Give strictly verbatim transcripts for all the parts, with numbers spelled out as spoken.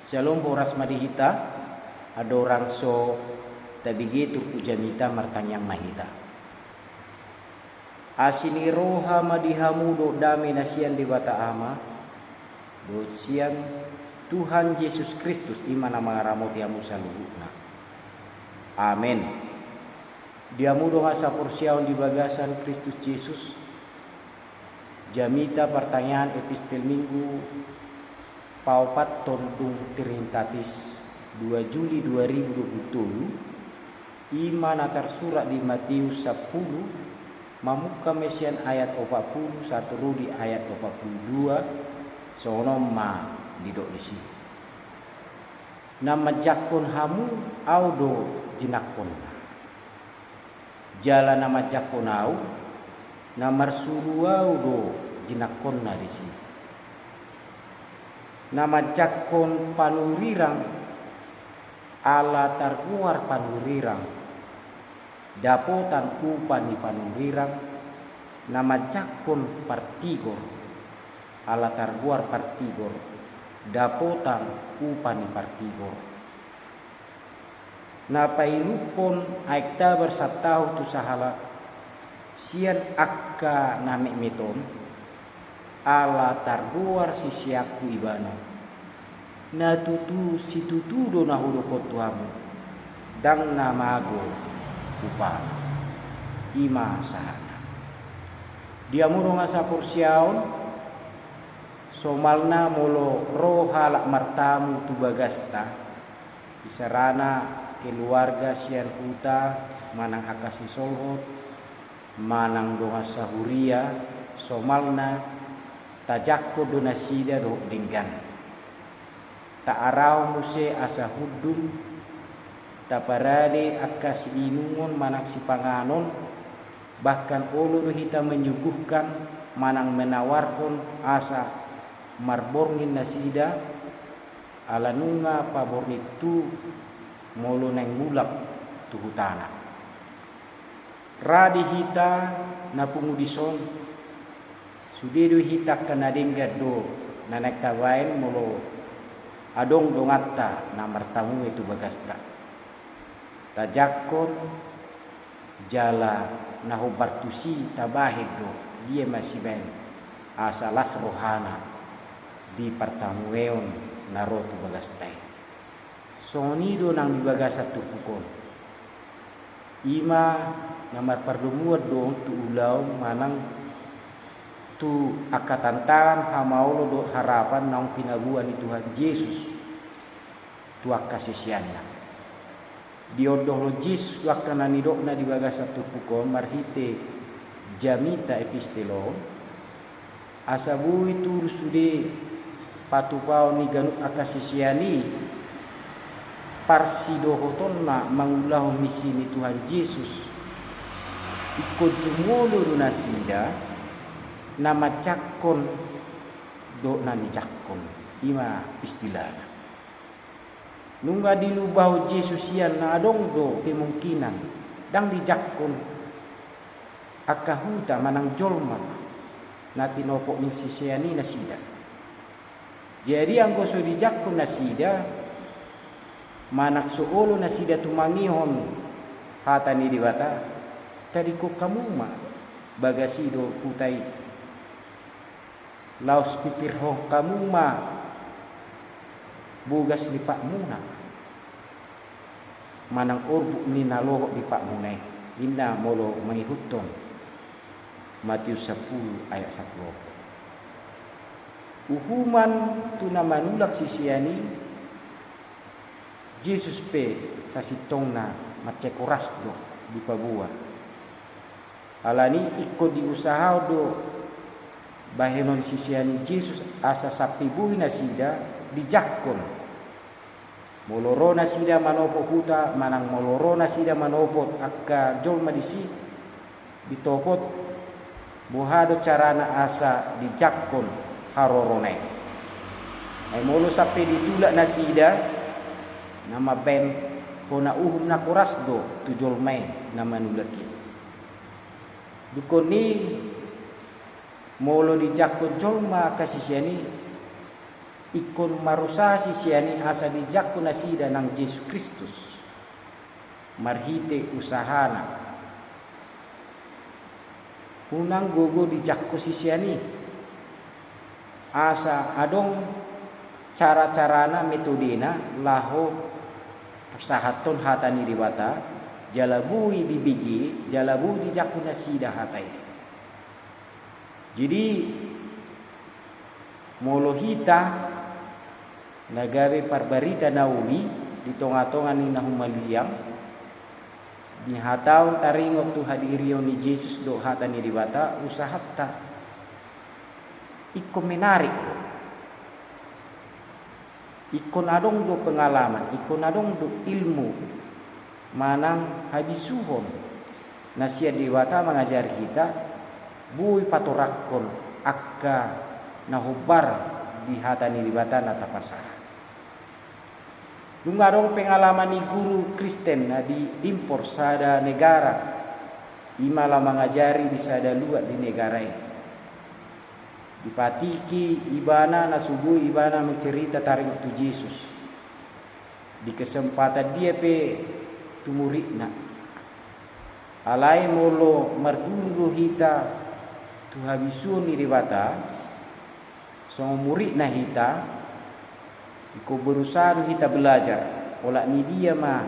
Syalom, horas ma di hita. Andorang so tabege turpuk jamita, martangiang ma hita. Asi ni roha ma di hamu dohot dame na sian Debata Ama dohot sian Tuhan Jesus Kristus, i ma na mangaramoti hamu saluhutna. Amen. Di hamu dongan saporseaon di bagasan Kristus Jesus, jamita partangiangan Epistel Minggu paopathon dung Trinitatis, dua Juli dua ribu dua puluh tolu, i ma na tarsurat di Matius sampulu, mamungka ma sian ayat opat pulu sahat ro di ayat opat pulu dua. Songon on ma didok disi: Na manjangkon hamu, Ahu do jinangkonna. Jala na manjangkon Ahu, na marsuru Ahu do jinangkonna disi. Na manjangkon panurirang, ala targoar panurirang, dapotan upa ni panurirang. Na manjangkon partigor, ala targoar partigor, dapotan upa ni partigor. Na painumhon aek tabar santahu tu sahalak sian angka na metmet on, ala targoar siseanku ibana. Na tutu situtu do na hudokhon tu hamu, ndang na mago upana. I ma sahatna. Di hamu dongan saporseaon, somalna molo ro halak martamu tu bagasta, isarana keluarga sian huta manang angka sisolhot manang dongan sahuria, somalna tajangkon do nasida dohot denggan. Taarahon muse asa hundul, taparade angka siinumon manang sipanganon, bahkan olo do hita menyuguhkan manang menawarhon asa marborngin nasida, ala nunga paborngin tu molo naeng mulak tu hutana. Ra di hita na pungu dison, sude do hita angka na denggan do na naeng tabaen molo adong donganta na martamue tu bagasta. Tajangkon jala na hombar tusi tabahen do dia ma sibaen asa las rohana di partamueon na ro tu bagasta i. Songon i do nang di bagasan turpuk on. I ma na marpardomuan do on tu ulaon manang tu angka tantangan, hamaolon dohot harapan naung pinaboa ni Tuhan Jesus tu angka siseanna. Diondohon Jesus tu angka na nidokna di bagasan turpuk on marhite jamita epistel on, asa boi tutu sude patupaon ni ganup angka sisean i parsidohotonna mangulahon misi ni Tuhan Jesus. Ingkon jumolo do nasida na manjangkon dohot na dijangkon. I ma istilahna. Nunga dilubahon Jesus ia na adong do kemungkinan ndang dijangkon angka huta manang jolma na tinopot ni sisean i nasida. Jadi anggo so dijangkon nasida, manang so olo nasida tumangihon hata ni Debata, tadingkon hamu ma bagas i dohot huta i. Laos pipirhon hamu ma bogas ni patmuna manang orbuk ni na lohot di patmuna i, ninna molo mangihuthon Matius sampulu ayat sampulu opat. Uhuman tu na manulak sisean i, Jesus pe sasintongna mansai horas do dipaboa. Alani i ingkon diusahahon do bahenon sisean ni Jesus asa sampe boi nasida dijangkon. Molo ro nasida manopot huta manang molo ro nasida manopot angka jolma disi, ditopot boha do carana asa dijangkon harorona i. Ai molo sampe ditulak nasida, na mambaen hona uhum na horas do tu jolma i na manulak i. Dungkon i, molo dijangkon jolma angka sisean i, ingkon marusaha sisean i asa dijangkon nasida nang Jesus Kristus marhite usahana. Unang gogo dijangkon sisean i, asa adong cara-carana, metodena laho pasahathon hata ni Debata, jala boi dibege, jala boi dijangkon nasida hata i. Jadi, molo hita na gabe parbarita na uli di tonga-tonga ni na humaliang, dihatahon taringot tu hadirion ni Jesus dohot hata ni Debata, usahanta ingkon menarik do. Ingkon adong do pengalaman, ingkon adong do ilmu manang habisuhon na sian Debata mangajari hita, boi patorangkon angka na hombar di hata ni Debata na tapasahat. Dung adong pengalaman ni guru Kristen na diimpor sada negara, i ma laho mangajari di sada luat di negara i. Dipatiki ibana na so boi ibana mencerita taringot tu Jesus di kesempatan dia pe tu muridna. Alai molo marguru do hita tu habisuhon ni Debata, songon muridna hita, ingkon berusaha do hita belajar, olat ni dia ma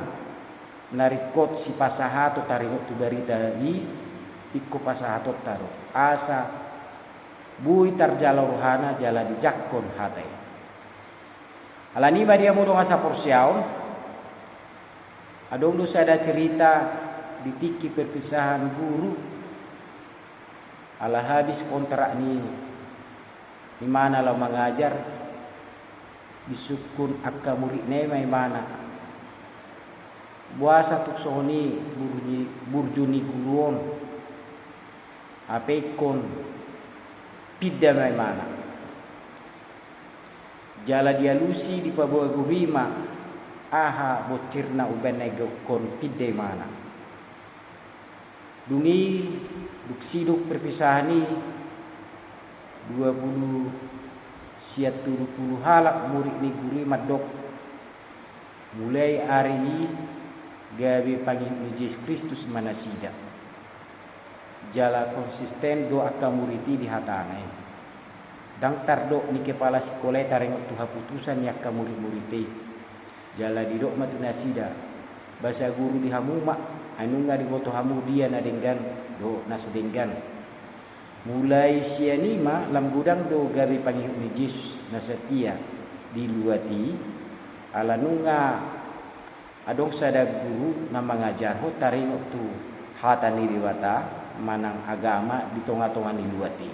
na ringkot sipasahaton taringot tu barita i, ingkon pasahatonta do, asa boi tarjalo rohana jala dijangkon hata i. Alani i ma di hamu dongan saporseaon, adong do sada cerita di tingki perpisahan guru, ala habis kontrak ni imana laho mangajar, disungkun angka muridna i ma imana. Boasa tung songon i burju ni, burju ni guru on? Hape ingkon pinda ma imana. Jala dialusi, dipaboa guru i ma aha bonsirna umbahen na ingkon pinda imana. Dung i, dung sidung perpisahan i, dua pulu sian tolu pulu halak murid ni guru i mandok, mulai ari i gabe pangihut ni Jesus Kristus ma nasida. Jala konsisten do angka murid i di hatana i. Ndang tardok ni kepala sikola i taringot tu haputusan ni angka murid-murid i. Jala didok ma tu nasida, basa guru di hamu ma, ai nunga diboto hamu dia na denggan dohot na so denggan. Mulai sian i ma lam godang do gabe pangihut ni Jesus na satia di luat i, ala nunga adong sada guru na mangajarhon taringot tu hata ni Debata manang agama di tonga-tonga ni luat i.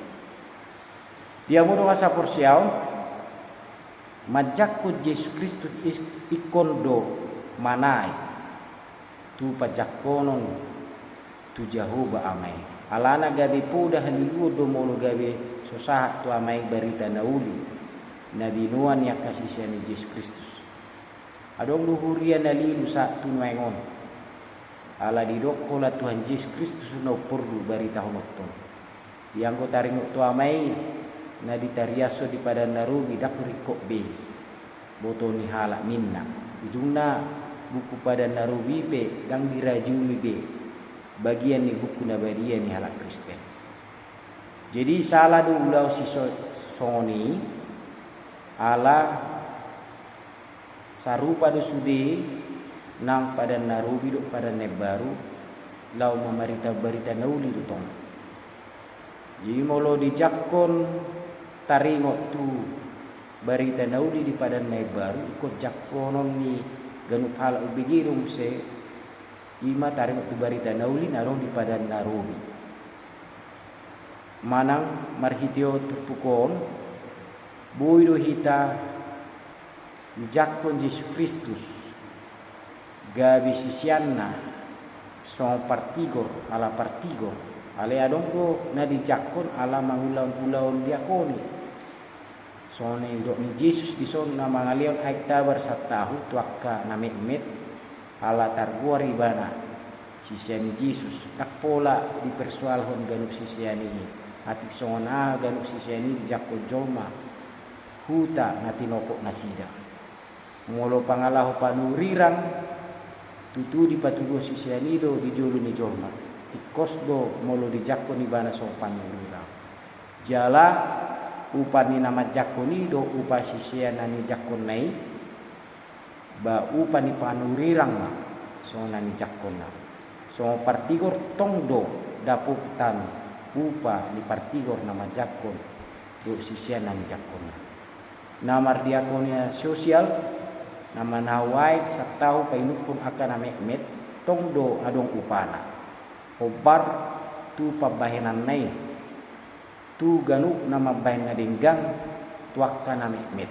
Di hamu dongan saporseaon, manjangkon Jesus Kristus is-, ingkon do manai tu panjangkonon tu Jahowa Ama i. Alana gabe poda haliluon do molo gabe so sahat tu Ama i barita na uli na binoan ni angka sisean ni Jesus Kristus. Adong do huria na lilu sahat tu nuaeng on, ala didok holan Tuhan Jesus Kristus na umporlu baritahononta on. Ianggo taringot tu Ama i na ditariashon di Padan na Robi, ndang ringkot be boto ni halak ninna. Ujungna, buku Padan na Robi i pe ndang dirajumi be bagian ni buku na badia ni halak Kristen. Jadi sala do ulaon si so-, songon i, ala sarupa do sude nang Padan na Robi dohot Padan na Imbaru, laho mamarita barita na uli do tong. Jadi molo dijangkon taringot tu barita na uli di Padan na Imbaru, ingkon jangkonon ni ganup halak umbege do muse, i ma taringot tu barita na uli na adong di Padan na Robi. Manang marhite on turpuk on, boi do hita dijangkon Jesus Kristus gabe siseanna songon partigor, ala partigor. Alai adong do na dijangkon ala mangulahon ulaon diakoni. Songon na nidok ni Jesus dison, na mangalehon aek tabar satahu tu angka na metmet, ala targoar ibana sisean ni Jesus. Ndang pola dipersoalhon ganup sisean i, atik songon aha ganup sisean i dijangkon jolma. huta na tinopot nasida. Molo pangalaho panurirang, tutu dipatuduhon sisean i do di jolo ni jolma. Tingkos do molo dijangkon ibana songon panurirang. Jala upa ni na manjangkon i do upa sisean na nijangkonna i, ba upa ni panurirang ma songon na nijangkonna. Songon partigor tong do dapotan upa ni partigor na manjangkon dohot sisean na nijangkonna. Na mardiakonia sosial, na manahu aek santahu painumhon angka na metmet, tong do adong upana. Hombar tu pambahenanna i, tu ganup na mambahen na denggan tu angka na metmet.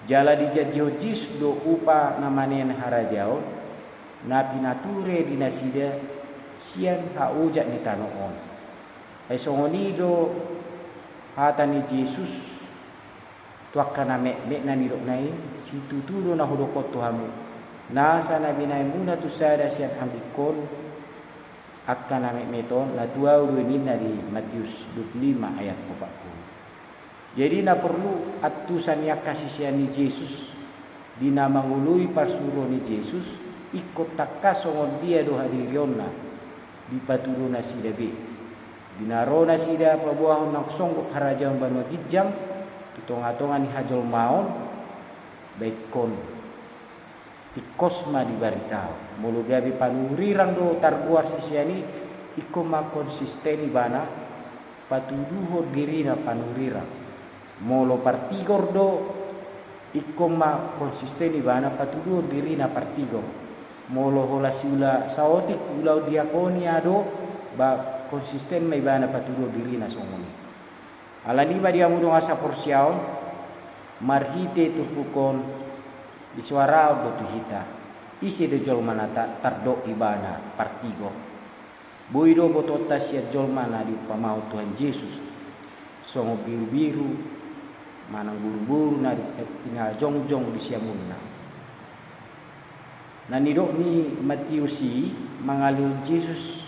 Jala dijanjihon Jesus do upa na manean harajaon, na pinature di nasida sian haojak ni tano on. Ai songon i do hata ni Jesus tu angka na metmet na nidokna i, situtu do na hudokhon tu hamu, nasa na binahenmuna tu sada sian anggingkon angka na metmet on, na tu ahu do i ninna di Matius dua puluh lima ayat opat puluh. Jadi na porlu antusan ni angka sisean ni Jesus, di na mangoloi parsuruon ni Jesus, ingkon tangkas songon dia do hadirionna, dipatudu nasida be. Di na ro nasida paboahon na songgop harajaon banua ginjang, tu tonga-tonga ni hajolmaon, ba ingkon tingkos ma dibaritaon. Molo gabe panurirang do targoar sisean i, ingkon ma konsisten ibana patuduhon dirina panurirang. Molo partigor do, ingkon ma konsisten ibana patuduhon dirina partigor. Molo holan siula saotik ulaon diakonia do, ba konsisten ma ibana patuduhon dirina songon i. Alani i ma di hamu dongan saporseaon, marhite turpuk on, disoaraon do tu hita, ise do jolma na ta-, tardok ibana partigor. Boi do botoonta sian jolma na diumpamahon Tuhan Jesus, songon birubiru manang boruboru na di-, pinajongjong di siamunna. Na nidok ni Matius i, mangalehon Jesus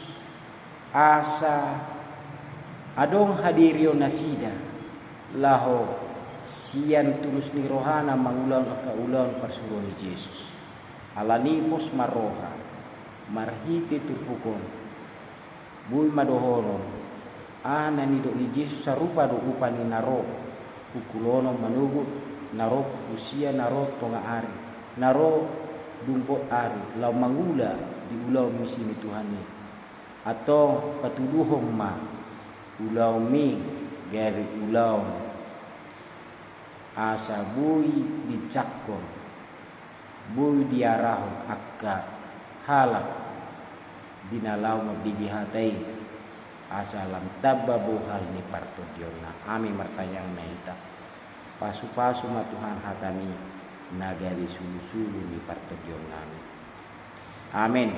asa adong hadirion nasida laho sian tulus ni rohana mangulahon angka ulaon parsuruon ni Jesus. Alani i pos ma roha, marhite turpuk on, boi ma dohonon, aha na nidok ni Jesus sarupa do upa ni na ro pukul onom manogot, na ro pukul sia, na ro tonga ari, na ro dung bot ari, laho mangula di ulaon misi ni Tuhan i. Antong patuduhon ma ulaonmi gabe ulaon asa boi dijangkon, boi diarahon angka halak di na laho mambege hata i, asa lam tamba bohal ni partondionna. Amin, martangiang ma hita. Pasupasu ma Tuhan hatami na gabe sulusulu ni partondionnami. Amin.